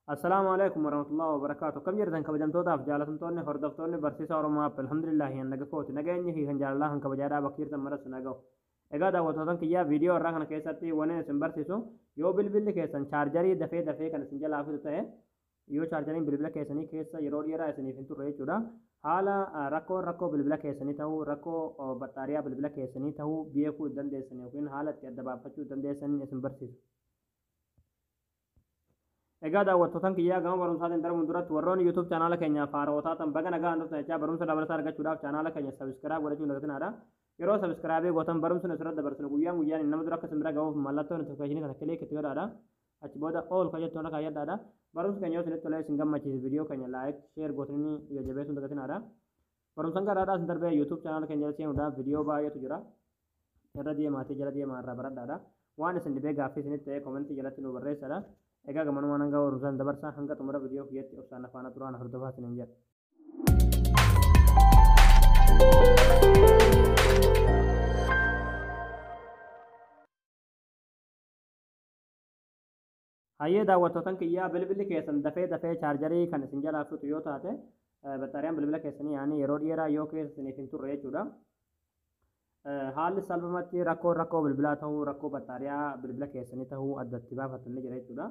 Assalaamu alaikum warahmatullahi wabarakaatu. Akkam jirtan kabajamtootaaf jaalatamtoonni hordoftoonni barsiisa Oromoo App? Alhamdulillahi, an naga kooti. Nageenyi fi kan jaalalaa kan kabajaadhaa bakka jirtan maras naga'u. Egaa daawwattootan kiyyaa, viidiyoo irraa kana keessatti wanni isin barsiisu, yoo bilbilli keessan chaarjarii dafee dafee kan isin jalaa fitu ta'e, yoo chaarjariin bilbila keessanii keessa yeroo dheeraa isiniif hin turre jechuudha. Haala rakkoon rakkoo bilbila keessanii ta'uu, rakkoo baxxaariyaa bilbila keessanii ta'uu beekuu dandeessan yookiin haala itti adda baafachuu dandeessan isin barsiisu. Egaa daawwattootan kiyyaa, gama barumsaatiin darbuun duratti warroonni YouTube chaanaala keenyaaf haarawaa taatan baga nagaan dhuftan jechaa, barumsa dabalataa argachuudhaaf chaanaala keenya subscribe godhachuun dagatinaadha. Yeroo subscribe gootan barumsi nu asirratti dabarsinu guyyaan guyyaan nama dura akka isin bira gahuuf mallattoo notification kana click itti godhaadha. Achi booda all kan jettu irra kaayyadhaadha. Barumsi keenya yoo isinitti tolee isin gammachiise, viidiyoo keenya like, share gootanii jajjabeessuun dagatinaadha. Barumsan garaadhaa isin darbee YouTube chaanaala keenya jala seenuudhaaf viidiyoo baay'eetu jira. Irra deemaatee jala deemaa irraa baradhaadha. Waan isin dhibee gaaffii isinitti ta'e komentii jalatti nu barreessadha. Egaa gamanumaan hanga barumsaan dabarsaa, hanga xumura viidiyoo kiyyatti obsaan afaana turaan hordofaa isiniin jedha. Hayyee daawwattootan kiyyaa, bilbilli keessan dafee dafee chaarjarii kan isin jalaa fixu yoo taate, baxxaariyaan bilbila keessanii yaani yeroo dheeraa yoo keessa isiniif hin turre jechuudha. Haalli salphumatti rakkoo rakkoo bilbilaa ta'uu, rakkoo baxxaariyaa bilbila keessanii ta'uu addatti baafattan ni jira jechuudha.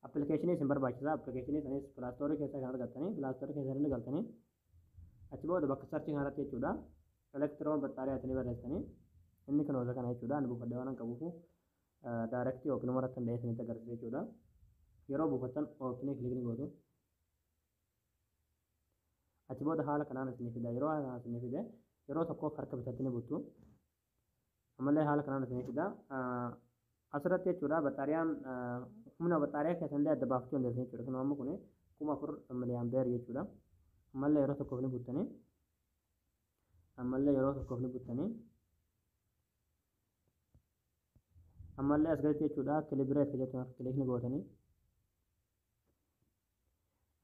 Appilikeeshinii isin barbaachisa. Appilikeeshinii sanis Play Store keessaa kan argattanii, Play Store keessa ni galtanii, achi booda bakka search kanarratti jechuudha. Electron baxxaariyaa itti ni barreessanii, inni kun kana jechuudha. Ani buufadhee waan qabuufu direct yookiin irratti kan isinitti agarsiisa jechuudha. Yeroo buufattan open click ni gootu. Achi booda haala kanaan isinii fida. Yeroo haala kanaan isinii fide, yeroo tokkoof harka bitatti ni buttu. Ammallee haala kanaan isinii fida. Asirratti jechuudha baxxaariyaan humna baxxaariyaa keessan illee adda baafachuu dandeessan jechuudha. Kun amma kun 4000 milliampere jechuudha. Ammallee yeroo tokkoof ni buttanii. Ammallee yeroo tokkoof ni buttanii. Ammallee as gaditti jechuudha calibrate jettu click ni gootanii.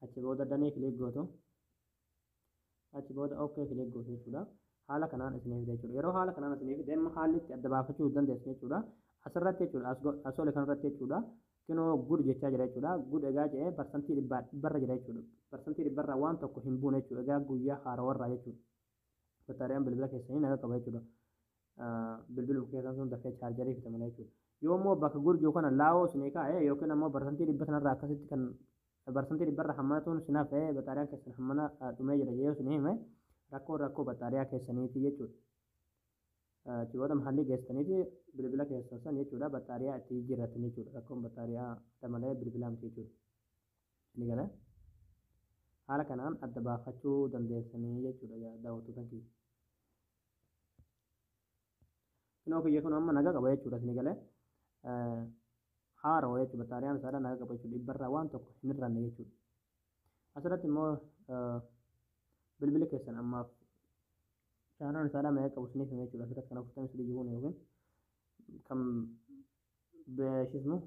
Achi booda done click gootu. Achi booda OK click gootu jechuudha. Haala kanaan isinii fide jechuudha. Yeroo haala kanaan isinii fide, amma haalli itti adda baafachuu dandeessu jechuudha. Asirratti jechuudha, as oli kanarratti jechuudha. Kinoo good jechaa jira jechuudha. Good egaa jedhee parsantii dhibbaa dhibbarra jira jechuudha. Parsantii dhibbarraa waan tokko hin buune jechuudha. Egaa guyyaa haarawarraa jechuudha. Baxxaariyaan bilbila keessanii naga qaba jechuudha. Bilbiluma keessan sun dafee chaarjarii fita malee jechuudha. Yoo immoo bakka good jiru kana low isinii kaa'e yookiin ammoo parsantii 100 sanarraa akkasitti kan parsantii dhibbarra hammanatuun isin hafe, baxxaariyaan keessan hammana dhumee jira jedhee isinii hime, rakkoo rakkoo baxxaariyaa keessaniiti jechuudha. Achi booda mahallii geessitaniiti bilbila keessan san jechuudha baxxaariyaa itti jijjiirrattan jechuudha. Rakkoon baxxaariyaa malee bilbilaa miti jechuudha. Ni gala. Haala kanaan adda baafachuu dandeessanii jechuudha, daawwattootan kiyya. Kinoo kiyya kun amma naga qaba jechuudha, isinii galee. Haaroo jechuudha, baxxaariyaan isaadha naga qaba jechuudha, dhibbarraa waan tokko hin hir'anne jechuudha. Asirratti immoo bilbilli keessan ammaaf chaanaan isaadha meeqa qabu isiniif hime jechuudha. Asirratti kan 43 jiruun yookiin kan beeshismu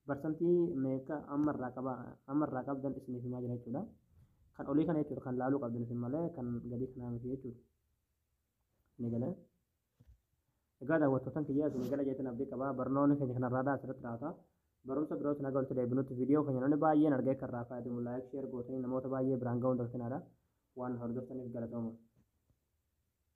parsantii meeqa ammarraa qaba ammarraa qabdan isiniif himaa jira jechuudha. Kan olii kana jechuudha kan laaluu qabdan isin malee kan gadii kanaa miti jechuudha. Ni galee. Egaa daawwattootan kiyyaa, isin gala jeetan abdii qabaa. Barnoonni keenya kanarraadhaa asirratti raawwata. Barumsa biroos naga walitti deebinutti, viidiyoo keenya namni baay'een argee kan irraa fayyadamu like, share gootanii namoota baay'ee biraan ga'uun dagatinaa. Waan hordoftaniif galatooma.